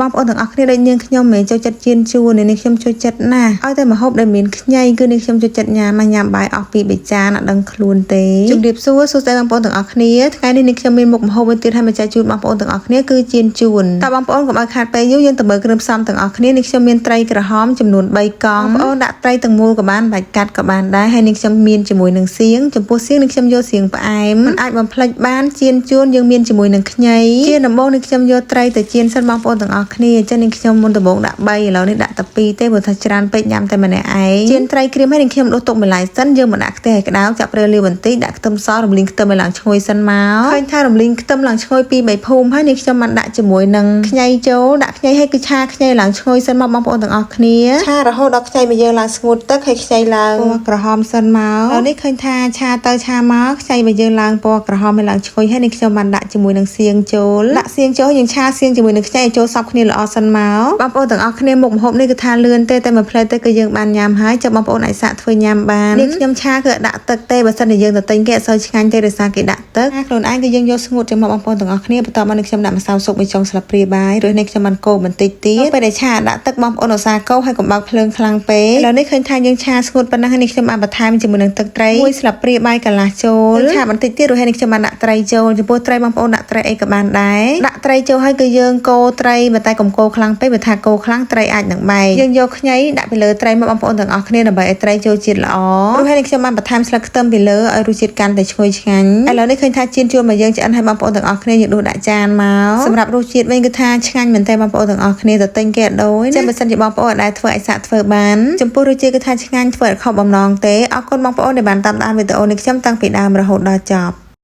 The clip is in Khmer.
បងប្អូនទាំងអស់គ្នាដូចនាងខ្ញុំមិនចូលចិត្តជៀនជួននេះខ្ញុំចូលចិត្តណាស់ឲ្យតែម្ហូបដែលមានខ្ញីគឺនាងខ្ញុំចូលចិត្តញ៉ាំញ៉ាំបាយអស់ពីបីចានអត់ដឹងខ្លួនទេជំរាបសួរសួស្តីបងប្អូនទាំងអស់គ្នាថ្ងៃនេះនាងខ្ញុំមានមុខម្ហូបមួយទៀតឲ្យមកចែកជូនបងប្អូនទាំងអស់គ្នាគឺជៀនជួនតើបងប្អូនកុំឲ្យខាតពេលយូរយើងទៅមើលគ្រឿងផ្សំទាំងអស់គ្នានាងខ្ញុំមានត្រីក្រហមចំនួន3កង់បងប្អូនដាក់ត្រីទាំងមូលក៏បានបាច់កាត់ក៏បានដែរហើយនាងខ្ញុំមានជាមួយនឹងសៀងចំពោះសៀងនាងខ្ញុំយកសៀងផ្អែមមិនអាចបំភ្លេចបានជៀនជួនយើងមានជាមួយនឹងខ្ញីជាដំបូងនាងខ្ញុំយកត្រីទៅជៀនសិនបងប្អូនទាំងអស់គ្នាអញ្ចឹងនាងខ្ញុំមុនដំបូងដាក់3ឥឡូវនេះដាក់តែ2ទេព្រោះថាច្រើនពេកញ៉ាំតែម្នាក់ឯងជៀនត្រីក្រៀមហើយនាងខ្ញុំដួសទុកមួយឡែកសិនយើងមកដាក់ខ្ទះឲ្យក្តៅចាក់ប្រេលាវបន្តិចដាក់ខ្ទឹមសរំលីងខ្ទឹមឲ្យឡើងឈ្ងុយសិនមកឃើញថារំលីងខ្ទឹមឡើងឈ្ងុយពី3ភូមិហើយនាងខ្ញុំបានដាក់ជាមួយនឹងខ្ញីចូលដាក់ខ្ញីឲ្យគឺឆាខ្ញីឡើងឈ្ងុយសិនមកបងប្អូនទាំងអស់គ្នាឆារហូតដល់ខ្ញីមកយើងឡើងស្ងួតទឹកហើយខ្ញីឡើងពណ៌ក្រហមសិនមកឥឡូវនេះឃើញថាឆាទៅឆាមកខ្ញីមកយើងឡើងពណ៌ក្រហមឲ្យឡើងឈ្ងុយហើយនាងខ្ញុំបានដាក់ជាមួយនឹងសៀងចូលដាក់សៀងចូលយើងឆាសៀងជាមួយនឹងខ្ញីឲ្យចូលសព្វគ្នាល្អសិនមកបងប្អូនទាំងអស់គ្នាមុខម្ហូបនេះគឺថាលឿនទេតែមួយផ្លែទេគឺយើងបានញ៉ាំហើយចាំបងប្អូនអាចសាកធ្វើញ៉ាំបាននេះខ្ញុំឆាគឺអត់ដាក់ទឹកទេបើសិនជាយើងទៅទិញគេអត់សូវឆ្ងាញ់ទេដោយសារគេដាក់ទឹកខ្លួនឯងគឺយើងយកស្ងួតចាំមកបងប្អូនទាំងអស់គ្នាបន្ទាប់មកនេះខ្ញុំដាក់ម្សៅស៊ុបមួយចុងស្លាបព្រាបាយរួចនេះខ្ញុំបានកូរបន្តិចទៀតពេលដែលឆាដាក់ទឹកបងប្អូនឧស្សាហ៍កូរហើយកុំបើកភ្លើងខ្លាំងពេកឥឡូវនេះឃើញថាយើងឆាស្ងួតប៉ុណ្ណឹងហើយនេះខ្ញុំបានបន្ថែមជាមួយនឹងទឹកត្រីមួយស្លាបព្រាបាយកន្លះចូលឆាបន្តិចទៀតរួចហើយនេះខ្ញុំបានដាក់ត្រីចូលចំពោះត្រីបងប្អូនដាក់ត្រីអីក៏បានដែរដាក់ត្រីចូលហើយគឺយើងកូរត្រីមិនតែកុំកូរខ្លាំងពេកបើថាកូរខ្លាំងត្រីអាចនឹងបែកយើងយកខ្ញីដាក់ពីលើត្រីមកបងប្អូនទាំងអស់គ្នាដើម្បីឲ្យត្រីចូលជាតិល្អរួចហើយនេះខ្ញុំបានបន្ថែមស្លឹកខ្ទឹមពីលើឲ្យរសជាតិកាន់តែឈ្ងុយឆ្ងាញ់ឥឡូវនេះឃើញថាជៀនជួនមកយើងឆ្អិនឲ្យបងប្អូនទាំងអស់គ្នាយើងដួសដាក់ចានមកសម្រាប់រសជាតិវិញគឺថាឆ្ងាញ់មែនតើបងប្អូនទាំងអស់គ្នាទៅទិញគេអត់ដូចចាំបើសិនជាបងប្អូនអត់ដែលធ្វើឲ្យសាកធ្វើបានចំពោះរសជាតិគឺថាឆ្ងាញ់ធ្វើឲ្យខកបំណងទេអរគុណបងប្អូនដែលបានតាមដានវីដេអូនេះខ្ញុំតាំងពីដើមរហូតដល់ចប់។